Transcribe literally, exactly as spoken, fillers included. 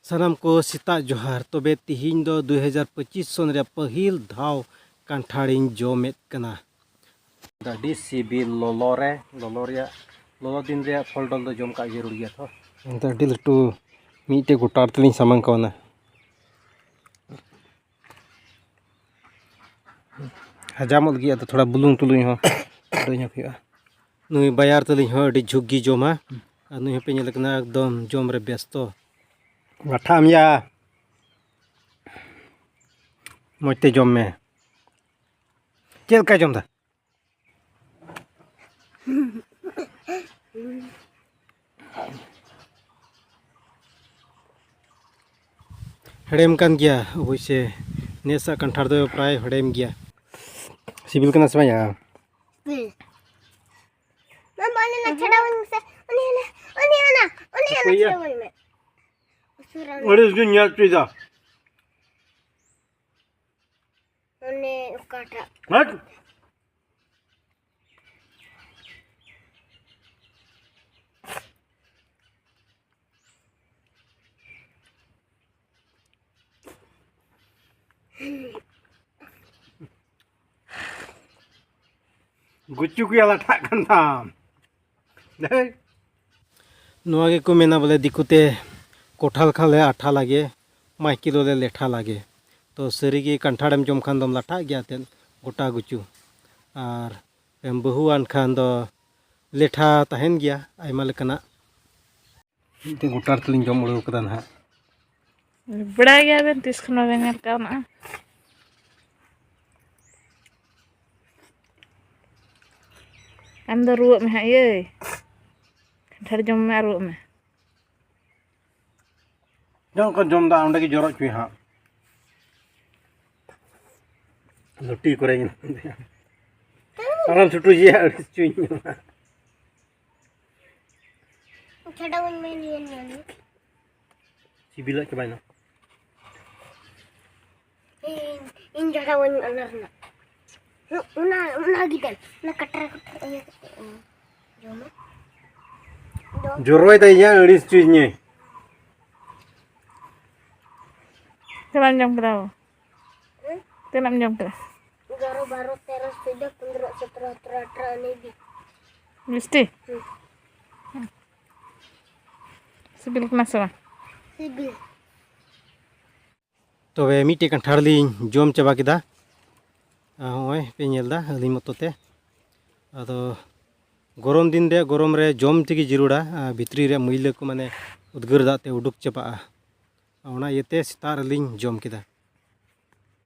ᱥᱟᱱᱟᱢ ᱠᱚ ᱥᱮᱛᱟᱜ ᱡᱚᱦᱟᱨ᱾ ᱛᱚᱵᱮ ᱛᱤᱦᱤᱧ ᱫᱚ ᱫᱩᱭ ᱦᱟᱡᱟᱨ ᱯᱚᱸᱪᱤᱥ ᱥᱚᱱ ᱨᱮᱭᱟᱜ ᱯᱟᱹᱦᱤᱞ ᱫᱷᱟᱣ ᱠᱟᱱᱴᱷᱟᱲᱤᱧ ᱡᱚᱢᱮᱫ ᱠᱟᱱᱟ᱾ ᱟᱹᱰᱤ ᱥᱤᱵᱤᱞ ᱞᱚᱞᱚ ᱨᱮ, ᱞᱚᱞᱚ ᱨᱮᱭᱟᱜ, ᱞᱚᱞᱚ ᱫᱤᱱ ᱨᱮᱭᱟᱜ ᱯᱷᱚᱞ ᱰᱚᱞ ᱫᱚ ᱡᱚᱢ ᱠᱟᱜ ᱡᱟᱹᱨᱩᱲ ᱜᱮᱭᱟ ᱛᱚ᱾ ᱮᱱᱛᱮ ᱟᱹᱰᱤ ᱞᱟᱹᱴᱩ ᱢᱤᱫᱴᱮᱡ ᱜᱚᱴᱟᱨ ᱛᱮᱞᱤᱧ ᱥᱟᱢᱟᱝ ᱠᱟᱣᱱᱟ᱾ ᱦᱟᱡᱟᱢᱚᱜ ᱞᱟᱹᱜᱤᱫ ᱟᱫᱚ ᱛᱷᱚᱲᱟ ᱵᱩᱞᱩᱝ ᱴᱩᱞᱩᱝ ᱦᱚᱸ ᱟᱹᱰᱤ ᱧᱚᱜ ᱦᱩᱭᱩᱜᱼᱟ᱾ ᱱᱩᱭ ᱵᱟᱭᱟᱨ ᱛᱟᱹᱞᱤᱧ ᱦᱚᱸ ᱟᱹᱰᱤ ᱡᱷᱩᱠ ᱜᱮ ᱡᱚᱢᱟ, ᱟᱨ ᱱᱩᱭ ᱦᱚᱸᱯᱮ ᱧᱮᱞᱮ ᱠᱟᱱᱟ ᱮᱠᱫᱚᱢ ᱡᱚᱢ ᱨᱮ ᱵᱮᱥᱛᱚ᱾ ᱞᱟᱴᱷᱟᱜ ᱟᱢ ᱭᱟ, ᱢᱚᱡᱽ ᱛᱮ ᱡᱚᱢ ᱢᱮ᱾ ᱪᱮᱫ ᱞᱮᱠᱟᱭ ᱡᱚᱢ ᱫᱟ? ᱦᱮᱲᱮᱢ ᱠᱟᱱ ᱜᱮᱭᱟ ᱚᱵᱚᱥᱥᱮ, ᱱᱮᱥᱟᱜ ᱠᱟᱱᱴᱷᱟᱲ ᱫᱚ ᱯᱨᱟᱭ ᱦᱮᱲᱮᱢ ᱜᱮᱭᱟ᱾ ᱥᱤᱵᱤᱞ ᱠᱟᱱᱟ ᱥᱮ ᱵᱟᱝ ᱭᱟ? ᱦᱮᱸ᱾ ᱢᱟ, ᱵᱟᱞᱮ ᱱᱟ ᱪᱷᱟᱰᱟᱣᱟᱹᱧ ᱢᱮᱥᱮ᱾ ᱩᱱᱤ ᱦᱟᱱᱟ, ᱩᱱᱤ ᱦᱟᱱᱟ ᱚᱠᱚᱭ ᱭᱟ? ᱪᱷᱟᱰᱟᱣᱟᱹᱧ ᱢᱮ᱾ ᱩᱥᱟᱹᱨᱟ ᱢᱮ᱾ ᱟᱹᱲᱤᱥ ᱜᱤᱧ ᱧᱮᱞ ᱦᱚᱪᱚᱭᱮᱫᱟ᱾ ᱚᱱᱮ ᱚᱠᱟᱴᱟᱜ? ᱦᱟᱴ! ᱜᱩᱪᱩ ᱠᱚᱭᱟ ᱞᱟᱴᱷᱟᱜ ᱠᱟᱱ ᱛᱟᱢ᱾ ᱫᱮᱭ᱾ ᱱᱚᱣᱟ ᱜᱮᱠᱚ ᱢᱮᱱᱟ ᱵᱚᱞᱮ ᱫᱤᱠᱩ ᱛᱮ, "ᱠᱚᱴᱷᱟ ᱞᱮᱠᱷᱟᱱ ᱞᱮ ᱟᱴᱷᱟ ᱞᱟᱜᱮ, ᱢᱟᱭᱠᱤ ᱫᱚᱞᱮ ᱞᱮᱴᱷᱟ ᱞᱟᱜᱮ᱾" ᱛᱚ ᱥᱟᱹᱨᱤᱜᱮ ᱠᱟᱱᱴᱷᱟᱲᱮᱢ ᱡᱚᱢ ᱠᱷᱟᱱ ᱫᱚᱢ ᱞᱟᱴᱷᱟᱜ ᱜᱮᱭᱟ ᱮᱱᱛᱮᱫ, ᱜᱚᱴᱟ ᱜᱩᱪᱩ᱾ ᱟᱨ ᱮᱢ ᱵᱟᱹᱦᱩᱣᱟᱱ ᱠᱷᱟᱱ ᱫᱚ ᱞᱮᱴᱷᱟ ᱛᱟᱦᱮᱱ ᱜᱮᱭᱟ ᱟᱭᱢᱟ ᱞᱮᱠᱟᱱᱟᱜ᱾ ᱢᱤᱫᱴᱮᱱ ᱜᱚᱴᱟ ᱨᱮ ᱛᱟᱹᱞᱤᱧ ᱡᱚᱢ ᱩᱲᱟᱹᱣ ᱠᱟᱫᱟ ᱱᱟᱦᱟᱜ᱾ ᱵᱟᱲᱟᱭ ᱜᱮᱭᱟᱵᱮᱱ, ᱛᱤᱥ ᱠᱷᱚᱱ ᱵᱟᱵᱮᱱ ᱧᱮᱞ ᱠᱟᱣᱱᱟ? ᱟᱢ ᱫᱚ ᱨᱩᱣᱟᱹᱜ ᱢᱮ ᱦᱟᱸᱜ ᱭᱟᱹᱭ, ᱠᱟᱱᱴᱷᱟᱲ ᱡᱚᱢ ᱢᱮ ᱟᱨ ᱨᱩᱣᱟᱹᱜ ᱢᱮ᱾ ᱡᱚᱢ ᱠᱚ ᱡᱚᱢ ᱫᱟ, ᱚᱸᱰᱮ ᱜᱮ ᱡᱚᱨᱚ ᱦᱚᱪᱚᱭ ᱦᱟᱸᱜ᱾ ᱞᱩᱴᱤ ᱠᱚᱨᱮ ᱧᱮᱞ ᱟᱨᱟᱢ ᱪᱷᱩᱴᱩ ᱡᱤᱭᱟ, ᱟᱹᱲᱤᱥ ᱦᱚᱪᱚᱧ ᱠᱟᱱᱟ᱾ ᱪᱷᱟᱰᱟᱣᱟᱹᱧ ᱢᱮ, ᱱᱤᱭᱟᱹ, ᱱᱤᱭᱟᱹ, ᱱᱤᱭᱟᱹ᱾ ᱥᱤᱵᱤᱞᱟᱜ ᱪᱟᱵᱟᱭᱮᱱᱟ᱾ ᱤᱧ, ᱤᱧ ᱪᱷᱟᱰᱟᱣᱟᱹᱧ ᱢᱮ ᱚᱱᱟ ᱨᱮᱱᱟᱜ᱾ ᱚᱱᱟ, ᱚᱱᱟ ᱜᱮ ᱫᱮᱱ᱾ ᱚᱱᱟ ᱠᱟᱴᱨᱟ, ᱠᱟᱴᱨᱟ ᱤᱭᱟᱹ ᱠᱟᱛᱮ, ᱤᱧ ᱡᱚᱢᱟ᱾ ᱫᱚ ᱡᱚᱨᱚᱭ ᱫᱟᱭ ᱭᱟ, ᱟᱹᱲᱤᱥ ᱦᱚᱪᱚᱭᱤᱧᱟᱹ᱾ ᱛᱤᱱᱟᱹᱜ ᱮᱢ ᱡᱚᱢ ᱠᱮᱫᱟ ᱵᱟᱵᱟ? ᱛᱤᱱᱟᱹᱜ ᱮᱢ ᱡᱚᱢ ᱠᱮᱫᱟ? ᱜᱟᱨᱚ, ᱵᱟᱨᱚ, ᱛᱮᱨᱚ, ᱪᱳᱫᱽᱫᱚ, ᱯᱚᱱᱫᱽᱨᱚ, ᱥᱚᱛᱨᱚ, ᱟᱴᱷᱨᱚ, ᱩᱱᱤᱥ, ᱵᱤᱥ᱾ ᱢᱤᱥᱴᱤ? ᱥᱤᱵᱤᱞ ᱠᱟᱱᱟ ᱥᱮ ᱵᱟᱝ? ᱥᱤᱵᱤᱞ᱾ ᱛᱚᱵᱮ ᱢᱤᱫᱴᱮᱡ ᱠᱟᱱᱴᱷᱟᱲ ᱞᱤᱧ ᱡᱚᱢ ᱪᱟᱵᱟ ᱠᱮᱫᱟ᱾ ᱟᱨ ᱦᱚᱸᱜᱼᱚᱭ ᱯᱮ ᱧᱮᱞ ᱮᱫᱟ ᱟᱹᱞᱤᱧ ᱢᱚᱛᱚ ᱛᱮ᱾ ᱟᱫᱚ ᱜᱚᱨᱚᱢ ᱫᱤᱱ ᱨᱮ, ᱜᱚᱨᱚᱢ ᱨᱮ ᱡᱚᱢ ᱛᱮᱜᱮ ᱡᱟᱹᱨᱩᱲᱟ᱾ ᱟᱨ ᱵᱷᱤᱛᱨᱤ ᱨᱮ ᱢᱟᱹᱭᱞᱟᱹ ᱠᱚ ᱢᱟᱱᱮ ᱩᱫᱽᱜᱟᱹᱨ ᱫᱟᱜ ᱛᱮ ᱩᱰᱩᱠ ᱪᱟᱵᱟᱜᱼᱟ᱾ ᱚᱱᱟ ᱤᱭᱟᱹᱛᱮ ᱥᱮᱛᱟᱜ ᱨᱮᱞᱤᱧ ᱡᱚᱢ ᱠᱮᱫᱟ᱾